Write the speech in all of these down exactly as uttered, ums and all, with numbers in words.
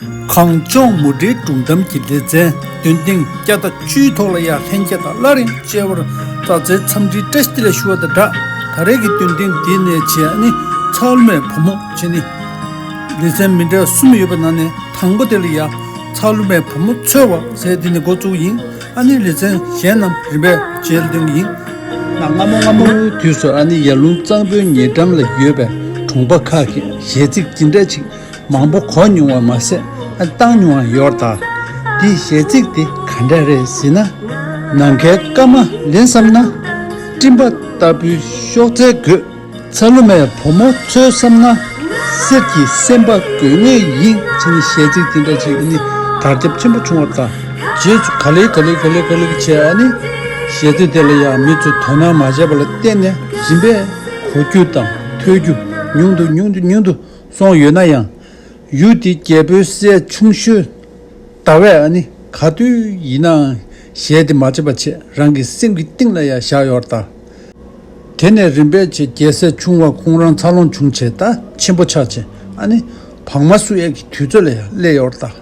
གངས་ལྗོངས་མུ་འབྲེལ་སྒྲུང་གཏམ་གྱི་ལེ་ཚན་འདོན་ཐེངས་བརྒྱ་དང་བཅུའི་ཐོག་ལ་ཡང་ལྷན་རྒྱས་དང་སླར་ཡང་མཇལ་བར་བདག་འཛིན་འཚམས་འདྲིའི་བཀྲ་ཤིས་བདེ་ལེགས་ཞུ་བ་དང་སྦྲགས། ད་རེས་ཀྱི་འདོན་ཐེངས་འདི་ནས་བྱས་ནི་ཚ་ལུ་མའི་བུ་མོ་བྱས་ནི་ལེ་ཚན་མི་འདྲ་བ་གསུམ་ཡོད་པ་ནང་ནས་དང་པོ་དེ་ལ་ཡང་ཚ་ལུ་མའི་བུ་མོ་འཚོལ་བ་ཟེར་དེ་ནས་འགོ་བཙུགས་ཡིན། ཨ་ནི་ལེ་ཚན་གཞན་རྣམས་རིམ་པས་མཇལ་འདོན་ཡིན། ན་སྔ་མོ་སྔ་མོའི་དུས་སུ་ཨ་ནི་ཡར་ཀླུང་གཙང་པོའི་ཉེ་འགྲམ་ལ་ཡོད་པའི་གྲོང་པ་ཁག་གིས་གཞས་ཚིག་ཇི་འདྲ་ཅིག་མང་པོ་གོ་མྱོང་བ་མ་ཟད་ཨ་བཏང་མྱོང་བ་ཡོད་ད། དེའི་གཞས་ཚིག་དེ་ག་འདྲ་རེད་ཟེར་ན། ནམ་མཁའི་སྐར་མ་ལེན་བསམ་ན། སྤྲིན་པ་ལྟ་བུའི་གཤོག་རྩལ་དགོས། ཚ་ལུ་མའི་བུ་མོ་འཚོལ་བསམ་ན། གསེར་གྱི་སེམས་པ་དགོས་ངེས་ཡིན་ཟེར་ནས་གཞས་ཚིག་དེ་འདྲ་ཅིག་ནི་དར་ཁྱབ་ཆེན་པོ་བྱུང་བ་དང་། རྗེས་སུ་ག་ལེ་ག་ལེ་ག་ལེ་ག་ལེ་བྱས་ཨ་ནི་གཞས་ཚིག་དེ་ལ་ཡང་མི་ཚོས་དོ་སྣང་མ་བྱས་པ་ལ་བརྟེན་ནས་རིམ་པས་གོ་རྒྱུ་དང་ཐོས་རྒྱུ་ཉུང་དུ་ཉུང་དུ་ཉུང་དུ་སོང་ཡོད་ན་ཡང་། ཡུལ་དེའི་རྒྱལ་པོའི་སྲས་ཆུང་ཤོས་ཟླ་བས་ཨ་ནི་ག་དུས་ཡིན་ནའང་གཞས་དེ་མ་བརྗེད་པ་བྱས་རང་གི་སེམས་ཀྱི་གཏིང་ལ་ཡང་བཞག་ཡོད་ད། དེ་ནས་རིམ་པས་བྱས་རྒྱལ་སྲས་ཆུང་བ་ཁོང་རང་འཚར་ལོངས་བྱུང་བྱས་ད་ཆེན་པོ་ཆགས་བྱས་ཨ་ནི་བག་མ་བསུ་ཡས་ཀྱི་དུས་ཚོད་ལ་ཡང་སླེབས་ཡོད་ད།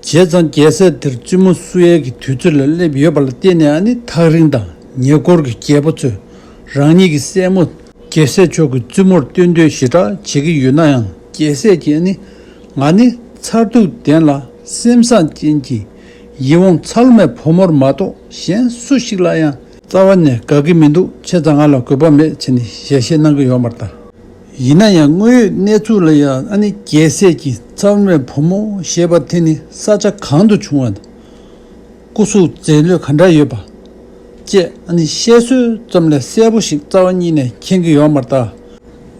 བྱས་ཙང་རྒྱལ་སྲས་དེར་བཙུན་མོ་བསུ་ཡས་ཀྱི་དུས་ཚོད་ལ་སླེབས་ཡོད་པ་ལ་བརྟེན་ནས་ཨ་ནི་ཐག་རིང་དང་ཉེ་འཁོར་གྱི་རྒྱལ་པོ་ཚོས་རང་ཉིད་ཀྱི་སྲས་མོ་རྒྱལ་སྲས་མཆོག་གི་བཙུན་མོར་བསྟེན་འདོད་ཞེ་དྲག་བྱེད་ཀྱི་ཡོད་ན་ཡང་རྒྱལ་སྲས་ཀྱིས་ཨ་ནི་ང་ནི་མཚར་སྡུག་ལྡན་ལ་སེམས་བཟང་ཅན་གྱི་ཡིད་འོང་ཚ་ལུ་མའི་བུ་མོར་མ་གཏོགས་གཞན་སུ་ཞིག་ལ་ཡང་རྩ་བ་ནས་དགའ་གི་མི་འདུག་བྱས་ཙང་ང་ལ་དགོས་པ་མེད་ཅེས་ནི་ཞལ་བཞེས་གནང་གི་ཡོད་མ་རེད་ད། ཡིན་ན་ཡང་དངོས་ཡོད་གནས་ཚུལ་ལ་ཡང་ཨ་ནི་རྒྱལ་སྲས་ཀྱིས་ཚ་ལུ་མའི་བུ་མོ་ཞེས་པ་དེ་ནི་ས་ཆ་གང་དུ་བྱུང་བ། སྐུ་གཟུགས་མཛེས་ལོས་ག་འདྲ་ཡོད་པ། བཅས་ཨ་ནི་བཤད་སྲོལ་ཙམ་ལས་གསལ་པོ་ཞིག་རྩ་བ་ཉིད་ནས་མཁྱེན་གྱི་ཡོད་མ་རེད་ད།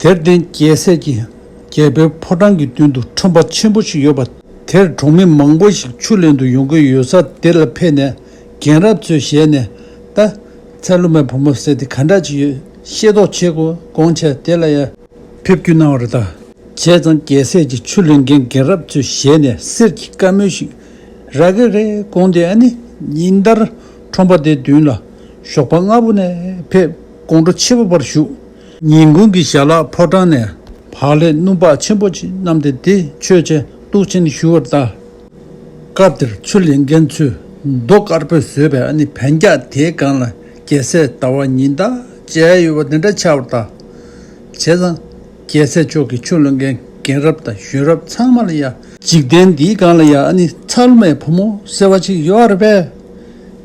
དེར་བརྟེན་རྒྱལ་སྲས་ཀྱིས་རྒྱལ་པོའི་ཕོ་བྲང་གི་མདུན་དུ་ཁྲོམ་པ་ཆེན་པོ་ཞིག་ཡོད་པ། དེར་གྲོང་མི་མང་པོ་ཞིག་ཆུ་ལེན་དུ་ཡོང་གི་ཡོད་ས་དེ་ལ་ཕེབས་ནས་རྒན་རབས་ཚོའི་ཞལ་ནས་ད་ཚ་ལུ་མའི་བུ་མོ་ཟེར་དེ་ག་འདྲ་ཅིག་ཡོད་ཤེས་རྟོགས་བྱེད་དགོས་དགོངས་བྱས་དེ་ལ་ཡ་ཕེབས་སྐྱོད་གནང་བ་རེད་ད། བྱས་ཙང་རྒྱལ་སྲས་ཀྱིས་ཆུ་ལེན་མཁན་རྒན་རབས་ཚོའི་ཞལ་ནས་གསེར་གྱི་བཀའ་མོལ་ཞིག་རག་གི་རེད་དགོངས་ཏེ་ཨ་ནི་ཉིན་ལྟར་ཁྲོམ་པ་དེའི་མདུན་ལ་ཞོགས་པ་སྔ་པོ་ནས་ཕེབས་དགོང་དྲོ་ཕྱི་པོ་བར་བཞུགས། ཉིན་གུང་གི་ཞལ་ལག་ཕོ་བྲང་ནས་བག་ལེབ་སྣུམ་བག་ཆེན་པོ་ཅིག་བསྣམས་ཏེ་དེ་མཆོད་ཅིང་གཏུགས་ཅིང་བཞུགས་པར་གདའ། སྐབས་དེར་ཆུ་ལེན་མཁན་ཚོས་རྡོ་དཀར་པོས་བཟོས་པའི་ཨ་ནི་བན་རྒྱག་དེའི་སྒང་ལ་རྒྱལ་སྲས་ཟླ་བ་ཉི་ཟླ་མཇལ་ཡོད་པ་འདི་འདྲ་ཆགས་པར་གདའ། བྱས་ཙང་རྒྱལ་སྲས་མཆོག་གིས་ཆུ་ལེན་མཁན་རྒན་རབས་དང་གཞོན་རབས་ཚང་མ་ལ་ཡ་འཇིག་རྟེན་འདིའི་སྒང་ལ་ཡ་ཨ་ནི་ཚ་ལུ་མའི་བུ་མོ་ཟེར་བ་ཅིག་ཡོད་རེད་པས།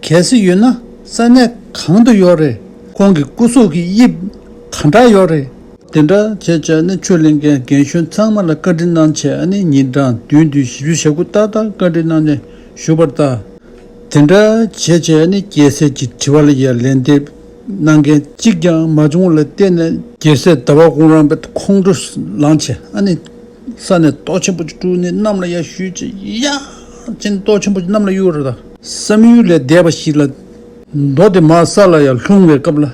གལ་སྲིད་ཡོད་ན་ས་གནས་གང་དུ་ཡོད་རེད། ཁོང་གི་སྐུ་གཟུགས་ཀྱི་དབྱིབས་ག་འདྲ་ཡོད་རེད། དེ་འདྲ་བྱས་བྱས་ནས་ཆུ་ལེན་མཁན་རྒན་གཞོན་ཚང་མ་ལ་བཀའ་འདྲི་གནང་བྱས་ཨ་ནི་ཉིན་གྲངས་བདུན་བདུན་བཞི་བཅུ་ཞེ་དགུ་ཏག་ཏག་བཀའ་འདྲི་གནང་ནས་བཞུགས་པར་གདའ། དེ་འདྲ་བྱས་བྱས་ཨ་ནི་རྒྱལ་སྲས་ཀྱི་དྲི་བ་ལ་ཡང་ལན་འདེབས་གནང་མཁན་གཅིག་ཀྱང་མ་བྱུང་བ་ལ་བརྟེན་ནས་རྒྱལ་སྲས་ཟླ་བ་ཁོང་རང་དཔེ་ཁོང་ཁྲོ་ལངས་བྱས་ཨ་ནི་ས་ནས་ཏོག་ཆེན་པོ་ཅིག་སྤྲུལ་ནས་གནམ་ལ་ཡར་གཞུས་བྱས་ཡ་ཅན་ཏོག་ཆེན་པོ་ཅིག་གནམ་ལ་གཡུགས་རེད་ད། བསམ་ཡུལ་ལས་འདས་པ་ཞིག་ལ་རྡོ་དེ་མར་ས་ལ་ཡར་ལྷུང་བའི་སྐབས་ལ།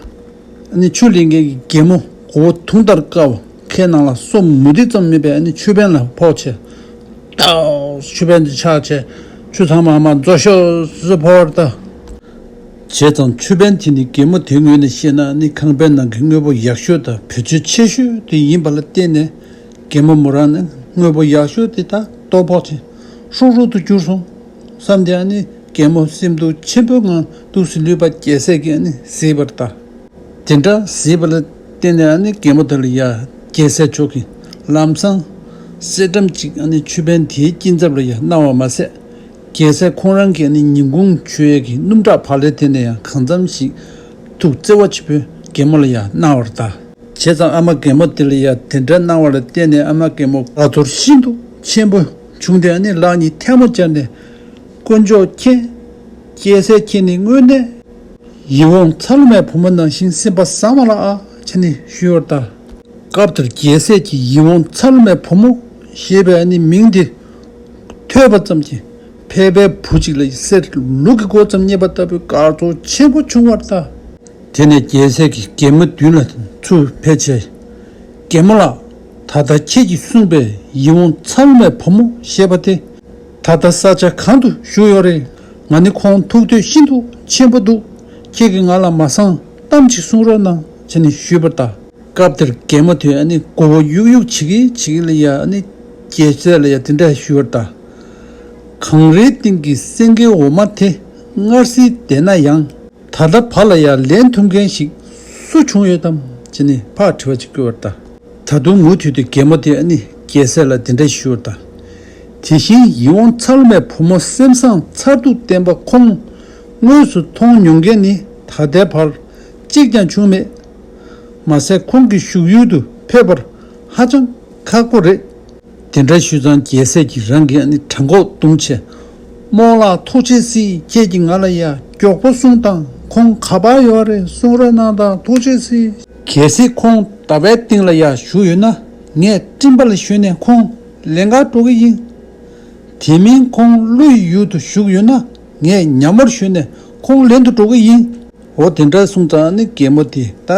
ཨ་ནི་ཆུ་ལེན་མཁན་གྱི་རྒན་མོ་མགོ་བོ་དུང་ལྟར་དཀར་བ་ཁའི་ནང་ལ་སོ་མུ་ཏིག་ཙམ་མེད་པའི་ཨ་ནི་ཆུ་བན་ལ་ཕོག་བྱས། ཏའོ་ཆུ་བན་དེ་ཆག་བྱས་ཆུ་ཚང་མ་མར་རྫོགས་ཤོག་ཟེར་ཕོག་པར་གདའ། བྱས་ཙང་ཆུ་བན་དེ་ནི་རྒན་མོ་དེའི་ངོས་ནས་བཤད་ན་ཨ་ནི་ཁང་པའི་ནང་གི་དངོས་པོ་ཡག་ཤོས་དང་བེད་སྤྱོད་ཆེ་ཤོས་དེ་ཡིན་པ་ལ་བརྟེན་ནས་རྒན་མོ་མོ་རང་ནི་དངོས་པོ་ཡག་ཤོས་དེ་དག་ལྟོ་ཕོག་བྱས་ཧྲུག་ཧྲུག་ཏུ་གྱུར་སོང་བསམ་སྟེ་ཨ་ནི་རྒན་མོ་སེམས་སྡུག་ཆེན་པོའི་ངང་འདུག་སེ་ལུས་པ་རྒྱལ་སྲས་ཀྱིས་ཨ་ནི་གཟིགས་པར་གདའ། དེ་འདྲ་གཟིགས་པ་ལ་བརྟེན་ནས་ཨ་ནི་རྒན་མོ་དེ་ལ་ཡ་རྒྱལ་སྲས་མཆོག་གིས་ལམ་སང་གསེར་ཌམ་གཅིག་ཨ་ནི་ཆུ་བན་དེའི་སྐྱིན་ཚབ་ལ་ཡ་གནང་བ་མ་ཟད། རྒྱལ་སྲས་ཁོང་རང་གིས་ཨ་ནི་ཉིན་གུང་མཆོད་ཡས་ཀྱི་སྣུམ་ཁྲག་བག་ལེབ་དེ་ནས་ཡང་གང་འཚམ་ཞིག་ཐུགས་བརྩེ་བ་ཆེན་པོས་རྒན་མོ་ལ་ཡ་གནང་བར་གདའ། བྱས་ཙང་ཨ་མ་རྒན་མོ་དེ་ལ་ཡ་དེ་འདྲ་གནང་བ་ལ་བརྟེན་ནས་ཨ་མ་རྒན་མོ་དགའ་ཚོར་ཤིན་ཏུ་ཆེན་པོ་བྱུང་སྟེ་ཨ་ནི་ལག་གཉིས་ཐལ་མོ་སྦྱར་ནས་དཀོན་མཆོག་མཁྱེན། རྒྱལ་སྲས་ཁྱེད་ནི་དངོས་གནས་ཡིད་འོང་ཚ་ལུ་མའི་བུ་མོ་ནང་བཞིན་སེམས་པ་བཟང་བ་ལ་ཨ་བྱས་ནས་ཞུས་པར་གདའ། སྐབས་དེར་རྒྱལ་སྲས་ཀྱིས་ཡིད་འོང་ཚ་ལུ་མའི་བུ་མོ་ཞེས་པའི་ཨ་ནི་མིང་དེ་ཐོས་པ་ཙམ་གྱིས་ཕལ་པའི་བུ་གཅིག་ལ་གསེར་ལུག་གི་མགོ་ཙམ་རྙེད་པ་ལྟ་བུའི་དགའ་ཚོར་ཆེན་པོ་བྱུང་བར་གདའ། དེ་ནས་རྒྱལ་སྲས་ཀྱིས་རྒན་མོ་མདུན་ལ་ཚུར་ཕེབས་བྱས། རྒན་མོ་ལགས། ད་ལྟ་ཁྱེད་ཀྱིས་གསུངས་པའི་ཡིད་འོང་ཚ་ལུ་མའི་བུ་མོ་ཞེས་པ་དེ། ད་ལྟ་ས་ཆ་གང་དུ་བཞུགས་ཡོད་རེད། ང་ནི་ཁོང་ཐུག་འདོད་ཤིན་ཏུ་ཆེན་པོ་འདུག་ཁྱེད་ཀྱིས་ང་ལ་མ་སང་གཏམ་ཅིག་གསུང་རོགས་གནང་བྱས་ནས་ཞུས་པར་གདའ། སྐབས་དེར་རྒན་མོ་དེས་ཨ་ནི་མགོ་བོ་གཡུག་གཡུག་བྱེད་ཀྱིན་བྱེད་ཀྱིན་ལ་ཡ་ཨ་ནི་རྒྱལ་སྲས་ལ་ཡ་དེ་འདྲ་ཞུས་པར་གདའ། གངས་རིའི་སྟེང་གི་སེང་གེའི་འོ་མ་དེ་སྔར་སྲིད་བསྡད་ན་ཡང་། ད་ལྟ་བར་ལ་ཡང་ལེན་ཐུབ་མཁན་ཞིག་སུ་བྱུང་ཡོད་དམ་ཅེས་ནས་ཕར་དྲི་བ་ཅིག་བཀོད་པར་གདའ། ད་དུང་མུ་མཐུད་དེ་རྒན་མོ་དེས་ཨ་ནི་རྒྱལ་སྲས་ལ་འདི་འདྲ་ཞུས་པར་གདའ། དེ་བཞིན་ཡིད་འོང་ཚ་ལུ་མའི་བུ་མོ་སེམས་བཟང་མཚར་སྡུག་ལྡན་པ་ཁོང་དངོས་སུ་མཐོང་མྱོང་མཁན་ནི་ད་ལྟའི་བར་གཅིག་ཀྱང་བྱུང་མེད། མ་ཟད་ཁོང་གི་བཞུགས་ཡུལ་དུ་ཕེབས་པར་ཧ་ཅང་ཁག་པོ་རེད། དེ་འདྲ་ཞུས་ཙང་རྒྱལ་སྲས་ཀྱིས་རང་གི་ཨ་ནི་བྲང་ཁོག་བརྡུངས་བྱས། རྨོ་ལགས་ཐུགས་རྗེ་གཟིགས། ཁྱེད་ཀྱིས་ང་ལ་ཡ་མགྱོགས་པོ་གསུངས་དང་། ཁོང་ག་པར་ཡོད་རེད་གསུང་རོགས་གནང་དང་། ཐུགས་རྗེ་གཟིགས། གལ་སྲིད་ཁོང་ཟླ་བའི་སྟེང་ལ་ཡ་བཞུགས་ཡོད་ན་ངས་སྤྲིན་པ་ལ་ཞོན་ནས་ཁོང་ལེན་གར་འགྲོ་གི་ཡིན། དེ་མིན་ཁོང་ཀླུ་ཡི་ཡུལ་དུ་བཞུགས་ཡོད་ན་ངས་ཉ་མོར་ཞོན་ནས་ཁོང་ལེན་དུ་འགྲོ་གི་ཡིན། འོ་དེ་འདྲ་གསུངས་ཙང་ཨ་ནི་རྒན་མོ་དེས་ད་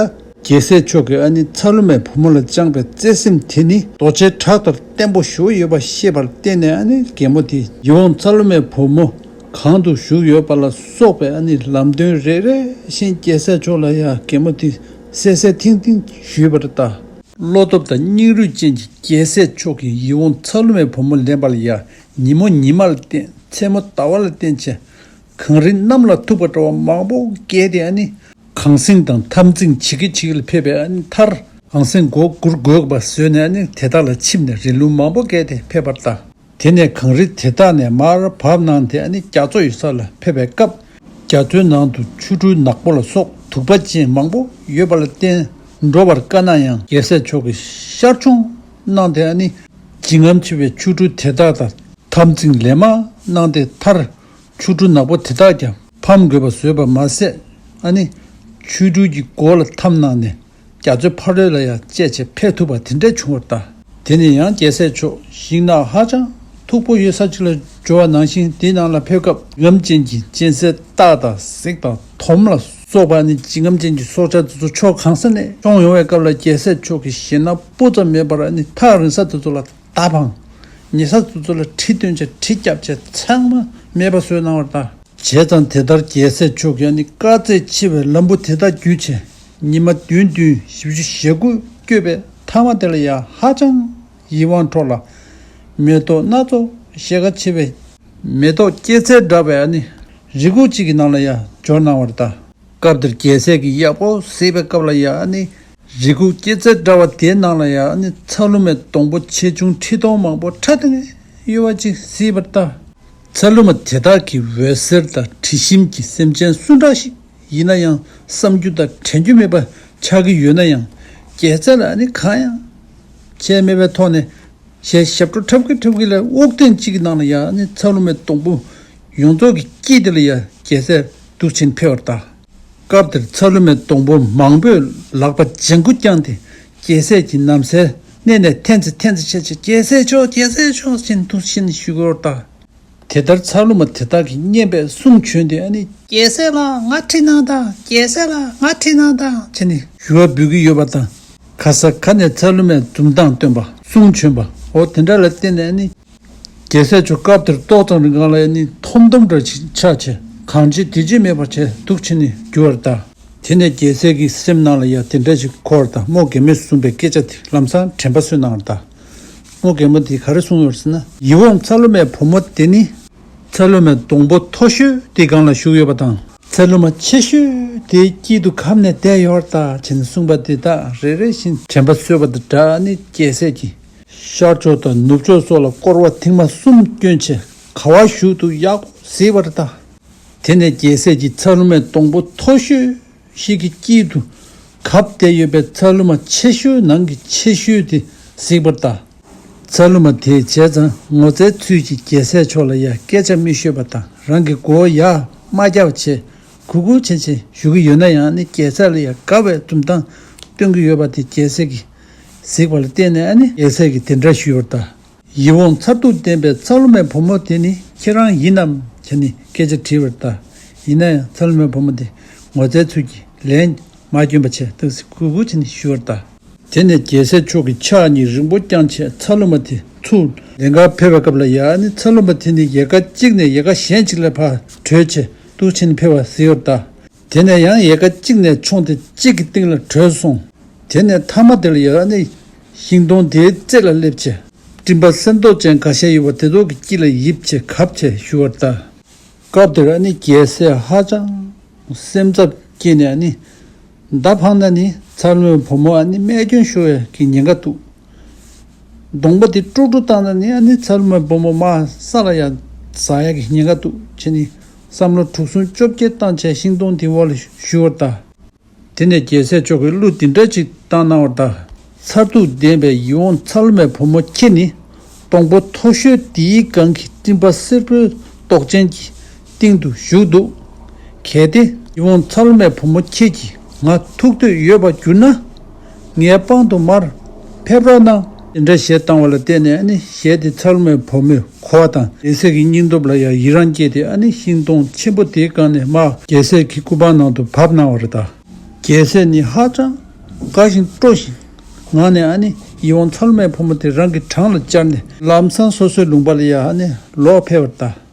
རྒྱལ་སྲས་མཆོག་གིས་ཨ་ནི་ཚ་ལུ་མའི་བུ་མོ་ལ་བཅངས་པའི་བརྩེ་སེམས་དེ་ནི་རྡོ་རྗེ་བྲག་ལྟར་བརྟན་པོ་ཞེ་པོ་ཡོད་པ་ཤེས་པར་བརྟེན་ནས་ཨ་ནི་རྒན་མོ་དེས་ཡིད་འོང་ཚ་ལུ་མའི་བུ་མོ་གང་དུ་བཞུགས་ཡོད་པ་ལ་སོགས་པའི་ཨ་ནི་ལམ་སྟོན་རེ་རེ་བཞིན་རྒྱལ་སྲས་མཆོག་ལ་ཡང་རྒན་མོ་དེས་གསལ་གསལ་ཐིང་ཐིང་ཞུས་པར་གདའ། བློ་སྟོབས་དང་སྙིང་རུས་ཅན་གྱི་རྒྱལ་སྲས་མཆོག་གིས་ཡིད་འོང་ཚ་ལུ་མའི་བུ་མོ་ལེན་པ་ལ་ཡང་ཉིན་མོ་ཉི་མ་ལ་བརྟེན། མཚན་མོ་ཟླ་བ་ལ་བརྟེན་བྱས། གངས་རི་གནམ་ལ་ཐུག་པ་འདྲ་བ་མང་པོ་བརྒལ་ཏེ་ཨ་ནི། གངས་སེང་དང་འཐབ་འཛིང་བྱེད་ཀྱི་བྱེད་ཀྱི་ལ་ཕེབས་པའི་ཨ་ནི་མཐར། གངས་སེང་མགོ་སྒུར་དགོས་པ་བཟོས་ནས་ཨ་ནི་དེ་དག་ལ་ཆིབས་ནས་རི་ལུང་མང་པོ་བརྒལ་ཏེ་ཕེབས་པར་གདའ། དེ་ནས་གངས་རི་དེ་དག་ནས་མར་བབས་གནང་སྟེ་ཨ་ནི་རྒྱ་མཚོ་ཡོད་ས་ལ་ཕེབས་པའི་སྐབས། རྒྱ་མཚོའི་ནང་དུ་ཆུ་འབྲུ་ནག་པོ་ལ་སོགས་དུག་པ་ཅན་མང་པོ་ཡོད་པ་ལ་བརྟེན་འགྲོ་བར་དཀའ་ན་ཡང་རྒྱལ་སྲས་མཆོག་གིས་ཤར་མཆོང་གནང་སྟེ་ཨ་ནི། འཇིགས་རྔམ་ཆེ་བའི་ཆུ་འབྲུ་དེ་དག་དང་འཐབ་འཛིང་ལན་མང་གནང་སྟེ་མཐར། ཆུ་འབྲུ་ནག་པོ་དེ་དག་ཀྱང་ཕམ་དགོས་པ་བཟོས་པ་མ་ཟད། ཨ་ནི། ཆུ་འབྲུ་གྱི་མགོ་ལ་འཐམ་གནང་ནས་རྒྱ་མཚོའི་ཕ་རོལ་ལ་ཡང་བཅད་བྱས་ཕེབས་ཐུབ་པ་དེ་འདྲ་བྱུང་བར་གདའ། དེ་ནས་ཡང་རྒྱལ་སྲས་མཆོག་ཤིང་ནགས་ཧ་ཅང་མཐུག་པོ་ཡོད་ས་ཅིག་ལ་འབྱོར་བ་ནང་བཞིན་དེའི་ནང་ལ་ཕེབས་སྐབས་འཇིགས་རྔམ་ཅན་གྱི་གཅན་གཟན་སྟག་དང་གཟིག་དང་དོམ་ལ་སོགས་པ་ནི་འཇིགས་རྔམ་ཅན་གྱི་སྲོག་ཆགས་དེ་ཚོ་ཕྱོགས་གང་ས་ནས་མཆོངས་ཡོང་བའི་སྐབས་ལ་རྒྱལ་སྲས་མཆོག་གི་ཞེད་སྣང་སྤུ་ཙམ་མེད་པར་ནི་ཐག་རིང་ས་དེ་ཚོ་ལ་མདའ་འཕངས། ཉེ་ས་དེ་ཚོ་ལ་གྲི་བཏོན་བྱས་གྲི་བརྒྱབ་བྱས་ཚང་མ་མེད་པ་བཟོས་གནང་བར་གདའ། བྱས་ཙང་དེ་ལྟར་རྒྱལ་སྲས་མཆོག་གིས་ནི་དཀའ་ཚེགས་ཆེ་བའི་ལམ་བུ་དེ་དག་བརྒྱུད་བྱས་ཉི་མ་བདུན་བདུན་བཞི་བཅུ་ཞེ་དགུ་བསྐྱོད་པའི་མཐའ་མ་དེ་ལ་ཡང་ཧ་ཅང་ཡིད་དབང་འཕྲོག་ལ། མེ་ཏོག་སྣ་ཚོགས་ཞལ་དཀར་ཆེ་བའི་མེ་ཏོག་སྐྱེད་ཚལ་འདྲ་བའི་ནི་རི་ཁུག་ཅིག་གི་ནང་ལ་ཡང་འབྱོར་གནང་བར་གདའ། སྐབས་དེར་རྒྱལ་སྲས་ཀྱིས་ཡག་པོ་གཟིགས་པའི་སྐབས་ལ་ཡང་ནི་རི་ཁུག་སྐྱེད་ཚལ་འདྲ་བ་དེའི་ནང་ལ་ཡང་ནི་ཚ་ལུ་མའི་སྡོང་པོ་ཆེ་ཆུང་ཁྲི་སྟོང་མང་པོ་ཕྲ་ཏེ་ཡོད་པ་ཅིག་གཟིགས་པར་གདའ། ཚ་ལུ་མ་དེ་དག་གི་འོད་ཟེར་དང་དྲི་ཞིམ་གྱིས་སེམས་ཅན་སུ་འདྲ་ཞིག་ཡིན་ན་ཡང་བསམ་རྒྱུ་དང་དྲན་རྒྱུ་མེད་པ་ཆགས་ཀྱི་ཡོད་ན་ཡང་རྒྱལ་སྲས་ལ་ནི་གང་ཡང་བྱས་མེད་པའི་ཐོག་ནས། ཞེས་ཞབས་བྲོ་འཁྲབ་ཀྱི་འཁྲབ་ཀྱི་ལ་དབུགས་ཐེངས་གཅིག་གི་ནང་ལ་ཡང་ནི་ཚ་ལུ་མའི་སྡོང་པོ་ཡོངས་རྫོགས་ཀྱི་དཀྱིལ་དེ་ལ་ཡང་རྒྱལ་སྲས་འདུག་ཕྱིན་ཕེབས་པར་གདའ། སྐབས་དེར་ཚ་ལུ་མའི་སྡོང་པོ་མང་པོས་ལག་པ་ལྗང་ཁུ་བརྐྱངས་ཏེ་རྒྱལ་སྲས་ཀྱི་ན་བཟའི་སྣེ་ནས་འཐེན་ཚེ་འཐེན་ཚེ་བྱས་བྱས་རྒྱལ་སྲས་མཆོག་རྒྱལ་སྲས་མཆོག་ཅེས་འདུག་ཕྱིན་ཞུ་གི་ཡོད་པར་གདའ། དེ་ལྟར་ཚ་ལུ་མ་དེ་དག་གིས་སྙན་པའི་གསུང་བྱོན་ཏེ་ཨ་ནི། རྒྱལ་སྲས་ལགས་ང་ཁྲིད་གནང་དང་། རྒྱལ་སྲས་ལགས་ང་ཁྲིད་གནང་དང་བྱས་ནས་ཞུ་བ་འབུལ་གྱི་ཡོད་པ་དང་། ག་ས་ག་ནས་ཚ་ལུ་མའི་འཛུམ་མདངས་སྟོན་པ་གསུང་བྱོན་པ་འོ་དེ་འདྲ་ལ་བརྟེན་ནས་ཨ་ནི། རྒྱལ་སྲས་མཆོག་སྐབས་དེར་ཏོག་ཙམ་རིང་གང་ལ་ཨ་ནི་འཐོམ་འཐོམ་འདྲ་ཞིག་ཆགས་བྱས་གང་བྱེད་དེ་བྱེད་མེད་པར་བྱས་འདུག་ཕྱིན་ནས་རྒྱུ་བར་གདའ། དེ་ནས་རྒྱལ་སྲས་ཀྱི་སེམས་ནང་ལ་ཡང་དེ་འདྲ་ཞིག་འཁོར་དང་རྨོ་རྒན་མོས་གསུངས་པའི་སྐད་ཆ་དེ་ལམ་སང་དྲན་པ་གསོས་གནང་བར་གདའ། རྨོ་རྒན་མོ་དེས་ག་རེ་གསུངས་ཡོད་ཟེར་ན། ཡིད་འོང་ཚ་ལུ་མའི་བུ་མོ་དེ་ནི། ཚ་ལུ་མའི་སྡོང་པོ་མཐོ་ཤོས་དེའི་སྒང་ལ་བཞུགས་ཡོད་པ་དང་། ཚ་ལུ་མ་ཆེ་ཤོས་དེའི་དཀྱིལ་དུ་གབ་ནས་བསྡད་ཡོད་པར་གདའ་བྱས་ནས་གསུངས་པ་དེ་དག་རེ་རེ་བཞིན་དྲན་པ་གསོས་པ་དང་སྦྲགས་ནི་རྒྱལ་སྲས་ཀྱིས། ཤར་ཕྱོགས་དང་ནུབ་ཕྱོགས་སོགས་ལ་སྐོར་བ་ཐེངས་མ་གསུམ་བསྐྱོན་བྱས་ག་བ་བཞུགས་འདུག་ཡག་པོ་གཟིགས་པར་གདའ། དེ་ནས་རྒྱལ་སྲས་ཀྱིས་ཚ་ལུ་མའི་སྡོང་པོ་མཐོ་ཤོས་ཤིག་གི་དཀྱིལ་དུ་གབ་བསྡད་ཡོད་པའི་ཚ་ལུ་མ་ཆེ་ཤོས་ནང་གི་ཆེ་ཤོས་དེ་གཟིགས་པར་གདའ། ཚ་ལུ་མ་དེས་བྱས་ཙང་ངོ་ཚའི་ཚུལ་གྱིས་རྒྱལ་སྲས་མཆོག་ལ་ཡང་སྐད་ཆ་མི་ཤོད་པ་དང་རང་གི་མགོ་བོ་ཡར་མ་བཀྱག་བྱས་གུག་གུག་བྱས་བྱས་བཞུགས་ཀྱི་ཡོད་ན་ཡང་ནི་རྒྱལ་སྲས་ལ་ཡང་དགའ་བའི་འཛུམ་མདངས་སྟོན་གྱི་ཡོད་པ་དེ་རྒྱལ་སྲས་ཀྱིས་གཟིགས་པ་ལ་བརྟེན་ནས་ཨ་ནི་རྒྱལ་སྲས་ཀྱིས་དེ་འདྲ་ཞུས་པར་གདའ། ཡིད་འོང་མཚར་སྡུག་ལྡན་པའི་ཚ་ལུ་མའི་བུ་མོ་དེ་ནི་ཁྱེད་རང་ཡིན་ནམ་བྱས་ནས་སྐད་ཆ་དྲིས་པར་གདའ། ཡིན་ན་ཡང་ཚ་ལུ་མའི་བུ་མོ་དེ་ངོ་ཚའི་ཚུལ་གྱིས་ལན་མ་བསྐྱོན་པ་བྱས་ཏོག་ཙམ་གུག་གུག་བྱས་ནས་ཞུས་པར་གདའ། དེ་ནས་རྒྱལ་སྲས་མཆོག་གིས་ཕྱག་གཉིས་རིང་པོ་བརྐྱངས་བྱས་ཚ་ལུ་མ་དེ་ཚུར་ལེན་གར་ཕེབས་པའི་སྐབས་ལ་ཡང་ནི་ཚ་ལུ་མ་དེ་ནི་ཡལ་ག་གཅིག་ནས་ཡལ་ག་གཞན་གཅིག་ལ་ཕར་བྲོས་བྱས་འདུག་ཕྱིན་ཕེབས་པ་གཟིགས་པར་གདའ། དེ་ནས་ཡང་ཡལ་ག་གཅིག་ནས་མཆོངས་ཏེ་གཅིག་གི་སྟེང་ལ་བྲོས་སོང་། དེ་ནས་མཐའ་མ་དེ་ལ་ཡང་ནི་ཤིང་སྡོང་དེའི་རྩེ་ལ་སླེབས་བྱས། སྤྲིན་པ་གསེར་མདོག་ཅན་འགའ་ཤས་ཡོད་པ་དེ་ཚོ་གི་དཀྱིལ་ལ་ཡིབ་བྱས་གབ་བྱས་བཞུར་བ་ལྟར། སྐབས་དེར་ཨ་ནི་རྒྱལ་སྲས་ཧ་ཅང་སེམས་འཚབ་སྐྱེས་ནས་ཨ་ནི། མདའ་འཕངས་ན་ནི་ཚ་ལུ་མའི་བུ་མོ་ཨ་ནི་རྨས་སྐྱོན་ཤོར་ཡ་གི་ཉེན་ཁ་འདུག་གདོང་པ་དེ་དཀྲུག་དཀྲུག་བཏང་ན་ནི་ཨ་ནི་ཚ་ལུ་མའི་བུ་མོ་མར་ས་ལ་ཡ་ཟག་ཡ་གི་ཉེན་ཁ་འདུག་བྱས་ནས་བསམ་བློ་དྲུག་གསུམ་བཅོ་བརྒྱད་བཏང་བྱས་ཤིང་སྡོང་དེའི་འོག་ལ་བཞུར་བ་ལྟར། དེ་ནས་རྒྱལ་སྲས་མཆོག་གིས་གླུ་འདི་འདྲ་ཅིག་བཏང་གནང་བ་ལྟར། མཚར་སྡུག་ལྡན་པའི་ཡིད་འོང་ཚ་ལུ་མའི་བུ་མོ་ཁྱེད་ནི། སྡོང་པོ་མཐོ་ཤོས་འདིའི་སྒང་གི་སྤྲིན་པ་སེར་པོའི་མདོག་ཅན་གྱི་སྟེང་དུ་བཞུགས་འདུག་གལ་ཏེ་ཡིད་འོང་ཚ་ལུ་མའི་བུ་མོ་ཁྱེད་ཀྱིས་ང་ཐུག་འདོད་ཡོད་པར་གྱུར་ན། ངའི་པང་དུ་མར་ཕེབས་རོགས་གནང་། དེ་འདྲ་ཞལ་བཏང་བ་ལ་བརྟེན་ནས་ཨ་ནི་ཞལ་དེ་ཚ་ལུ་མའི་བུ་མོས་གོ་བ་དང་། རྒྱལ་སྲས་ཀྱི་སྙིང་སྟོབས་ལ་ཡང་ཡི་རང་སྐྱེས་ཏེ་ཨ་ནི་ཤིང་སྡོང་ཆེན་པོ་དེའི་སྒང་ནས་མར་རྒྱལ་སྲས་ཀྱི་སྐུ་པར་ནང་དུ་བབས་གནང་བ་རེད་ད། རྒྱལ་སྲས་ནི་ཧ་ཅང་དགའ་ཞིང་སྤྲོ་ཞིང་ངང་ནས་ཨ་ནི་ཡིད་འོང་ཚ་ལུ་མའི་བུ་མོ་དེ་རང་གི་བྲང་ལ་བཅར་ནས་ལམ་སང་སོ་སོའི་ལུང་པ་ལ་ཡང་ཨ་ནི་ལོག་ཕེབས་པར་གདའ།